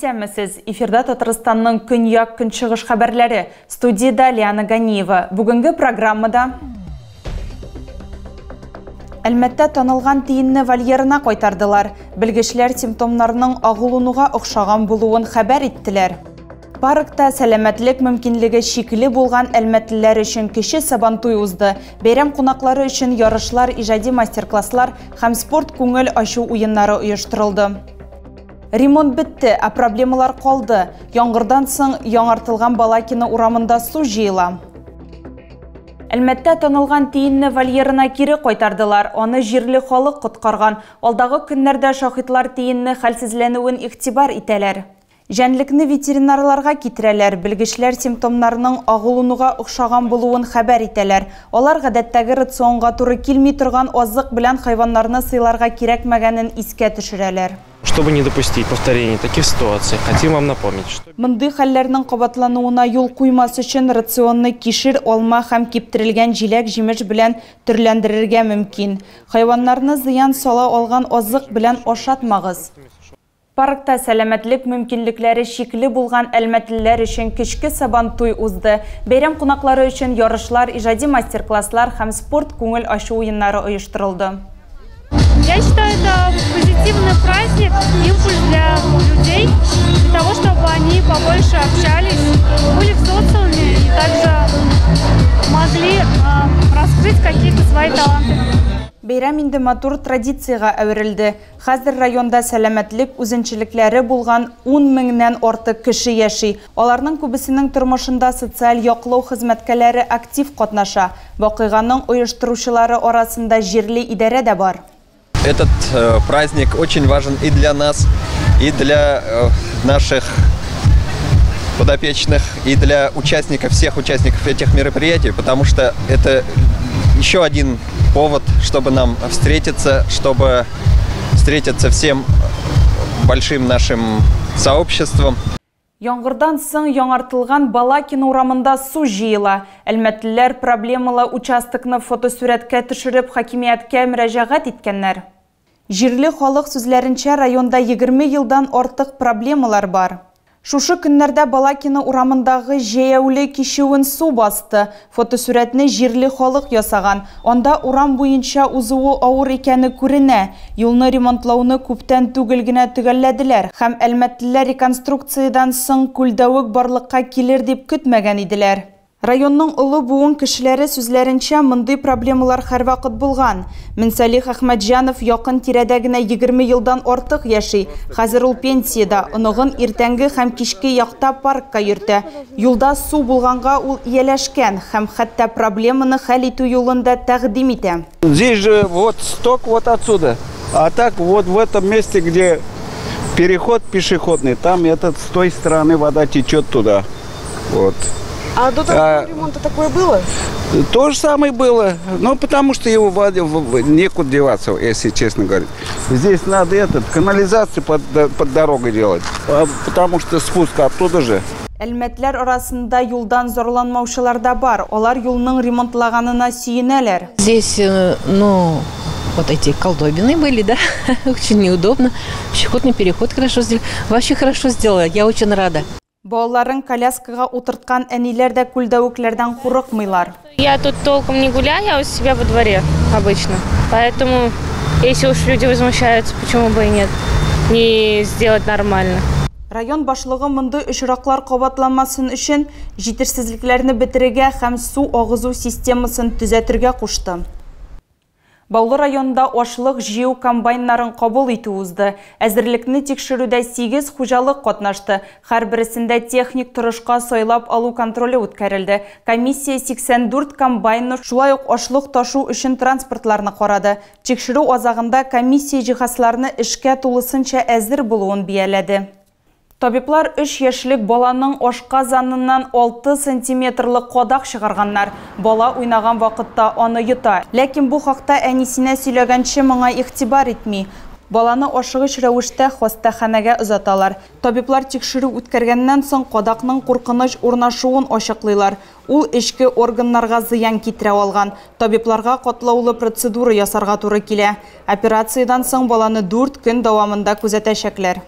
Исәнмесез! Эфирда Татарстанның көньяк көнчыгыш хәбәрләре. Студиядә Лиана Ганиева. Бүгенге программада Әлмәттә танылган тиенне вольерына кайтардылар. Белгечләр симптомнарның агулануга охшаган булуын хәбәр иттеләр. Паркта сәламәтлек мөмкинлеге чикле булган әлмәтлеләр өчен кече Сабантуй узды. Бәйрәм кунаклары өчен ярышлар, иҗади мастер-класслар һәм спорт күңел ачу уеннары оештырылды. Ремонт бетте, ә проблемалар калды. Яңгырдан соң яңартылган Балакино урамында су җыела. Әлмәттә танылган тиенне вольерына кире кайтардылар. Аны җирле халык коткарган. Алдагы көннәрдә шаһитлар тиенне хәлсезләнүен игътибар итәләр. Җәнлекне ветеринарларга китерәләр, белгечләр симптомнарның агулануга охшаган булуын хәбәр итәләр. Алар гадәттәге рационга туры килми торган азык белән хайваннарны сыйларга кирәкмәгәнен искә төшерәләр. Чтобы не допустить повторения таких ситуаций, хотим вам напомнить, что Мондый хәлләрнең кабатлануына юл куймас өчен рационны кишер, алма һәм киптерелгән җиләк-җимеш белән төрләндерергә мөмкин. Хайваннарны зыян сала алган азык белән ашатмагыз. Паркта сәламәтлек мөмкинлекләре чикле булган әлмәтлеләр өчен кичке Сабантуй узды. Бәйрәм кунаклары өчен ярышлар, иҗади мастер-класслар һәм спорт күңел ачу уеннары оештырылды. Я считаю, это позитивный праздник, импульс для людей, для того, чтобы они побольше общались, были в социуме и также могли раскрыть какие-то свои таланты. Бәйрәм инде матур традициягә әверелде. Хәзер районда сәламәтлек үзенчәлекләре булган 10 меңнән артык кеше яши. Аларның күбесенең тормышында социаль яклау хезмәткәрләре актив катнаша. Вакыйганың оештыручылары арасында җирле идарә дә бар. Этот праздник очень важен и для нас, и для наших подопечных, и для участников, всех участников этих мероприятий, потому что это еще один повод, чтобы нам встретиться, чтобы встретиться всем большим нашим сообществом. Яңгырдан соң яңартылган Балакино урамында су җыела. Әлмәтлеләр проблемалы участокны фотосурәткә төшереп хакимияткә мөрәҗәгать иткәннәр. Җирле халык сүзләренчә, районда 20 елдан артык проблемалар бар. Шушы көннәрдә Балакино урамындагы җәяүле кичүен су басты. Фотосурәтне җирле халык ясаган. Анда урам буенча узуы авыр икәне күренә. Юлны ремонтлауны күптән түгел генә төгәлләделәр һәм әлмәтлеләр реконструкциядән соң күлдәвек барлыкка килер дип көтмәгән иделәр. Районның олы буын кешеләре сүзләренчә, мондый проблемалар һәрвакыт булган. Минсалих Әхмәтҗанов якын тирәдә генә 20 елдан артык яши. Хәзер ул пенсиядә, оныгын иртәнге һәм кичке якта паркка йөртә. Юлда су булганга ул ияләшкән һәм хәтта проблеманы хәл итү юлын да тәкъдим итә. Здесь же вот сток вот отсюда. А так вот в этом месте, где переход пешеходный, там этот с той стороны вода течет туда. Вот. А до того ремонта такое было? То же самое было, но потому что его некуда деваться, если честно говоря. Здесь надо канализацию под дорогой делать, потому что спуск оттуда же. Әлмәтләр арасында юлдан зарланмаучылар да бар. Алар юлның ремонтлаганына сөенәләр. Здесь вот эти колдобины были, да, очень неудобно. Пешеходный переход хорошо сделали. Вообще хорошо сделали, я очень рада. Балаларын коляскага утырткан әниләр дә күлдәвекләрдән курыкмыйлар. Я тут толком не гуляю, я у себя во дворе обычно. Поэтому, если уж люди возмущаются, почему бы и нет, не сделать нормально. Район башлыгы мондый очраклар кабатланмасын өчен җитешсезлекләрне бетерергә һәм су агызу системасын төзәтергә кушты. Баулы районында ашлык җыю комбайннарын кабул итү узды. Әзерлекне тикшерүдә 8 хуҗалык катнашты. Һәрберсендә техник торышка сайлап алу контроле үткәрелде. Комиссия 84 комбайнны, шулай ук ашлык ташу өчен транспортларны карады. Тикшерү азагында комиссия җиһазларны эшкә тулысынча әзер булуын бияләде. Табиблар 3 яшьлек баланың ашказаныннан 6 сантиметрлык кадак чыгарганнар. Бала уйнаган вакытта аны йота. Ләкин бу хакта әнисенә сөйләгәнче моңа игътибар итми. Баланы ашыгыч рәвештә хастаханәгә озаталар. Табиблар тикшерү үткәргәннән соң кадакның куркыныч урнашуын ачыклыйлар. Ул эчке органнарга зыян китерә алган. Табибларга катлаулы процедура ясарга туры килә. Операциядән соң баланы 4 көн дәвамында күзәтәчәкләр.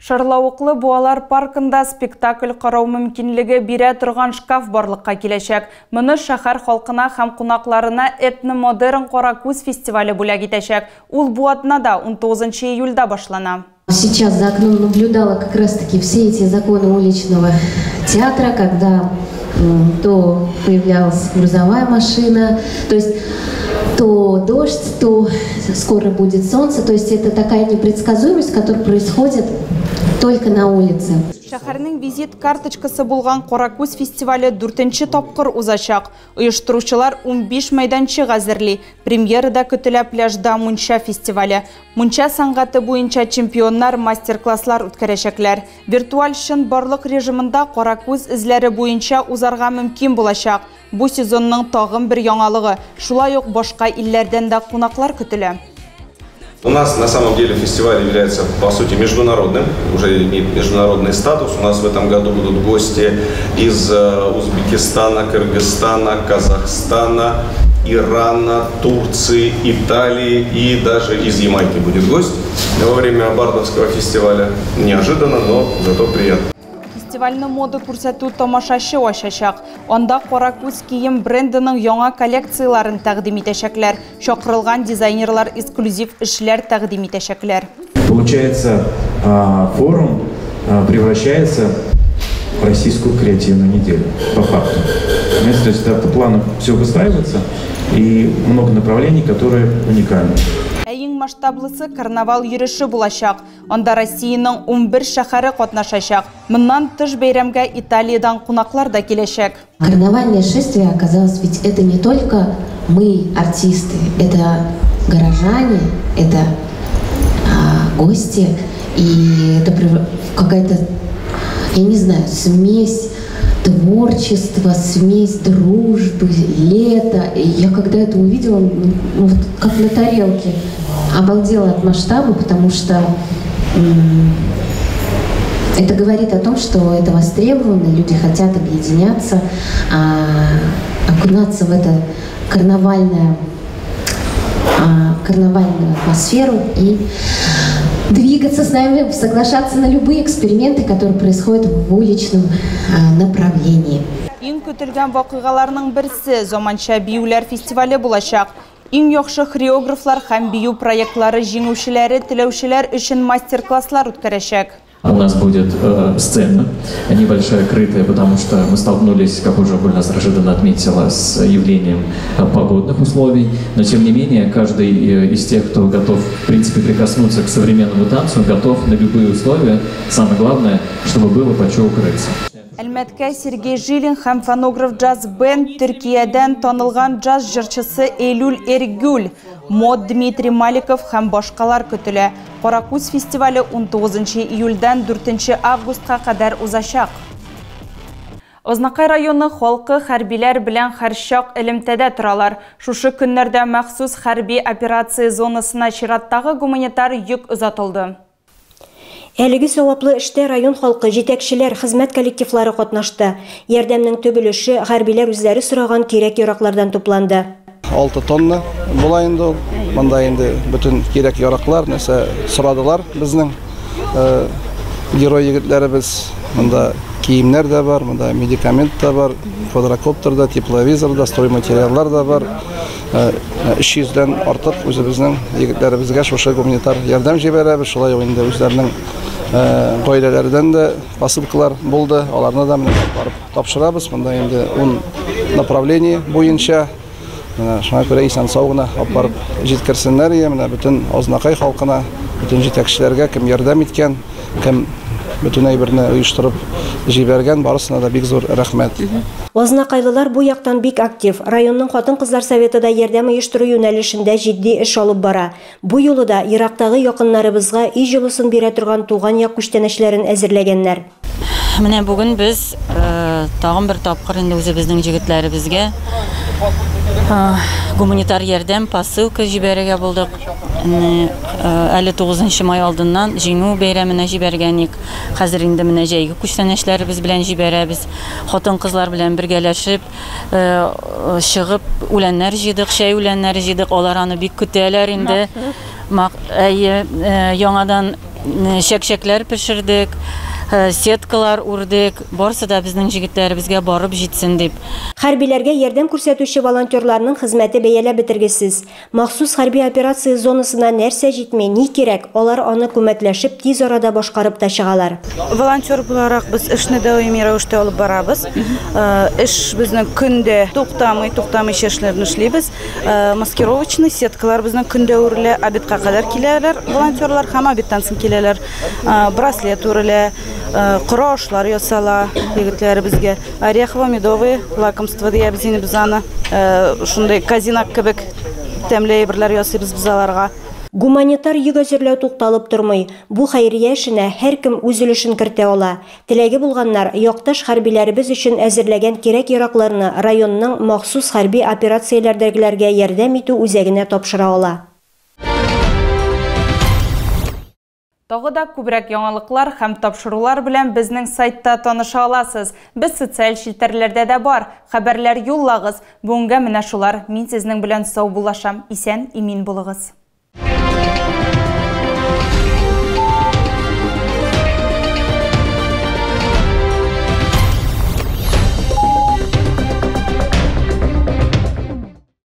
Шарлавыклы буалар паркында спектакль карау мөмкинлеге бирә торган шкаф барлыкка киләчәк. Моны шәһәр халкына һәм кунакларына этномодерн Каракүз фестивале бүләк итәчәк. Ул бу атнада 19 июльдә башлана. Сейчас за окном наблюдала как раз-таки все эти законы уличного театра, когда то появлялась грузовая машина, то есть то дождь, то скоро будет солнце. То есть это такая непредсказуемость, которая происходит только на улице. Шәһәрнең визит карточкасы булган Каракүз фестивале 4нче тапкыр узачак. Оештыручылар 15 мәйданчык әзерли. Премьерада көтелә пляжда мунча фестивале. Мунча сәнгате буенча чемпионнар мастер-класслар үткәрәчәкләр. Виртуаль чынбарлык режимында Каракүз эзләре буенча узарга мөмкин булачак. Бу сезонның тагын бер яңалыгы. Шулай ук башка илләрдән дә кунаклар көтелә. У нас на самом деле фестиваль является, по сути, международным, уже имеет международный статус. У нас в этом году будут гости из Узбекистана, Кыргызстана, Казахстана, Ирана, Турции, Италии и даже из Ямайки будет гость во время Бардовского фестиваля. Неожиданно, но зато приятно. Фестивальне мода күрсәтү тамашачы ачачак. Анда Каракүз кием брендының яңа коллекцияларын тәкъдим итәчәкләр. Чакырылган дизайнерлар эксклюзив эшләр тәкъдим итәчәкләр. Получается, форум превращается в российскую креативную неделю, по факту. То есть по плану все выстраивается и много направлений, которые уникальны. Ә иң масштаблысы карнавал йөреше булачак. Анда Россиянең 11 шәһәре катнашачак. Моннан тыш бәйрәмгә Италиядән кунаклар да киләчәк. Карнавальное шествие оказалось, ведь это не только мы, артисты, это горожане, это гости, и это какая-то, я не знаю, смесь творчества, смесь дружбы, лета. И я когда это увидела, ну, вот как на тарелке, обалдела от масштаба, потому что это говорит о том, что это востребовано, люди хотят объединяться, окунаться в эту карнавальную атмосферу и двигаться с нами, соглашаться на любые эксперименты, которые происходят в уличном направлении. Иң көтелгән вакыйгаларның берсе заманча биюләр фестивале булачак. Иң яхшы хореографлар һәм бию проектлары җиңүчеләре теләүчеләр өчен мастер-класслар үткәрәчәк. У нас будет сцена небольшая, крытая, потому что мы столкнулись, как уже Гульназ Рашидовна отметила, с явлением погодных условий. Но тем не менее, каждый из тех, кто готов, в принципе, прикоснуться к современному танцу, готов на любые условия. Самое главное, чтобы было под что укрыться. Әлмәткә Сергей Жилин һәм фонограф джаз-бенд, Төркиядән танылган джаз җырчысы Эйлюл Эргюл, мод Дмитрий Маликов һәм башкалар көтелә. Каракүз фестивале 19 июльдән 4 августка кадәр узачак. Азнакай районы халкы хәрбиләр белән һәрчак элемтәдә торалар. Шушы көннәрдә махсус хәрби операция зонасына чираттагы гуманитар йөк озатылды. Әлеге саваплы эштә район халкы, җитәкчеләр, хезмәт коллективлары катнашты. Ярдәмнең төп өлеше хәрбиләр үзләре сораган кирәк-яраклардан тупланды. 6 тонна була инде ул. Монда инде бөтен кирәк-яраклар, нәрсә сорадылар безнең герой егетләребез. Монда киемнәр дә бар, монда медикамент та бар, квадрокоптер да, тепловизор да, стройматериаллар да бар. 300-дән артык үзебезнең егетләребезгә шушы гуманитар ярдәм җибәрәбез. Шулай ук инде үзләренең гаиләләрдән дә посылкалар булды, аларны да менә барып тапшырабыз. Монда инде 10 направление буенча. Менә шуңа күрә исән-сау гына алып барып җиткерсеннәр. Менә бөтен Азнакай халкына, бөтен җитәкчеләргә, кем ярдәм иткән, кем бөтен әйберне оештырып җибәргән, барысына да бик зур рәхмәт. Азнакайлылар бу яктан бик актив. Районның хатын-кызлар советы да ярдәм оештыру юнәлешендә җитди эш алып бара. Бу юлы да ерактагы якыннарыбызга өй җылысын бирә торган туган як күчтәнәчләрен әзерләгәннәр. Менә бүген без тагын бер тапкыр инде үзебезнең җегетләребезгә гуманитар ярдәм, посылка җибәрергә булдык. Әле 9 май алдыннан Җиңү бәйрәменә җибәргән идек. Хәзер инде менә җәйге күчтәнәчләребез белән җибәрәбез. Хатын-кызлар белән бергәләшеп чыгып үләннәр җыйдык, чәй үләннәре җыйдык. Алар аны бик көтәләр инде. Яңадан Чәкчәкләр пешердек, сеткалар үрдек. Барысы да безнең җегетләребезгә барып җитсен дип. Хәрбиләргә ярдәм күрсәтүче волонтерларның хезмәте бәяләп бетергесез. Махсус хәрби операция зонасына нәрсә җитми, ни кирәк, алар аны күмәкләшеп тиз арада башкарып та чыгалар. Волонтер буларак без эшне даими рәвештә алып барабыз. Эш безнең көндә туктамый, туктамыйча эшләрне эшлибез. Маскировочный сеткалар безнең көндә үрелә, обедка кадәр киләләр волонтерлар һәм обедтан соң киләләр. Браслет үрелә, коры ашлар ясала егетләребезгә. Орехово-медовые лакомства диябез инде без аны. Шундый казинак кебек тәмле әйберләр ясыйбыз без аларга. Гуманитар йөк әзерләү тукталып тормый. Бу хәйрия эшенә һәркем үз өлешен кертә ала. Теләге булганнар якташ хәрбиләребез өчен әзерләгән кирәк-яракларны районның махсус хәрби операцияләрдәгеләргә ярдәм итү үзәгенә тапшыра ала. Тагы да күбрәк яңалыклар һәм тапшырулар белән безнең сайтта таныша аласыз. Без социаль челтәрләрдә дә бар. Хәбәрләр юллагыз. Бүгенгә менә шулар. Мин сезнең белән саубуллашам. Исән, имин булыгыз.